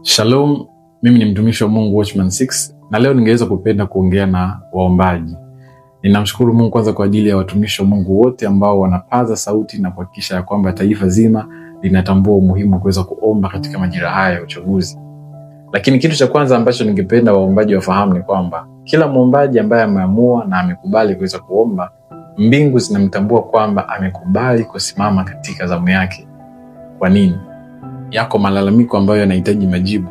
Shalom, mimi ni mtumishi wa Mungu Watchman 6 na leo ningeweza kupenda kuongea na waombaji. Ninamshukuru Mungu kwanza kwa ajili ya watumishi wa Mungu wote ambao wanapaza sauti na kuhakikisha ya kwamba taifa zima linatambua umuhimu wa kuweza kuomba katika majira haya ya uchaguzi. Lakini kitu cha kwanza ambacho ningependa waombaji wafahamu ni kwamba kila mwombaji ambaye ameamua na amekubali kuweza kuomba, mbingu zinamtambua kwamba amekubali kusimama katika zamu yake. Kwa nini? Yako malalamiko ambayo yanahitaji majibu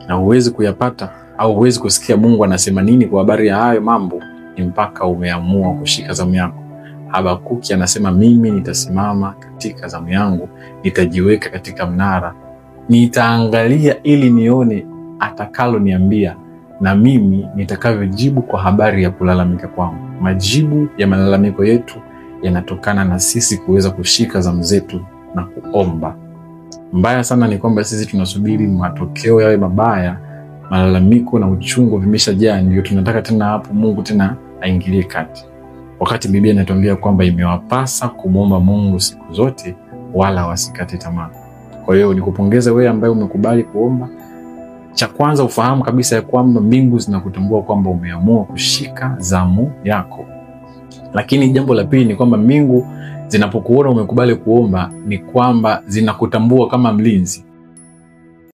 na huwezi kuyapata au huwezi kusikia Mungu anasema nini kwa habari ya hayo mambo, ni mpaka umeamua kushika zamu yako. Habakuki anasema mimi nitasimama katika zamu yangu, nitajiweka katika mnara, nitaangalia ili nione atakaloniambia na mimi nitakavyojibu kwa habari ya kulalamika kwangu. Majibu ya malalamiko yetu yanatokana na sisi kuweza kushika zamu zetu na kuomba. Mbaya sana ni kwamba sisi tunasubiri matokeo yawe mabaya, malalamiko na uchungu vimeshajaa, ndio tunataka tena hapo Mungu tena aingilie kati, wakati Biblia inatuambia kwamba imewapasa kumwomba Mungu siku zote, wala wasikate tamaa. Kwa hiyo nikupongeze wewe ambaye umekubali kuomba. Cha kwanza ufahamu kabisa ya kwamba mbingu zinakutambua kwamba umeamua kushika zamu yako. Lakini jambo la pili ni kwamba mbingu zinapokuona umekubali kuomba, ni kwamba zinakutambua kama mlinzi.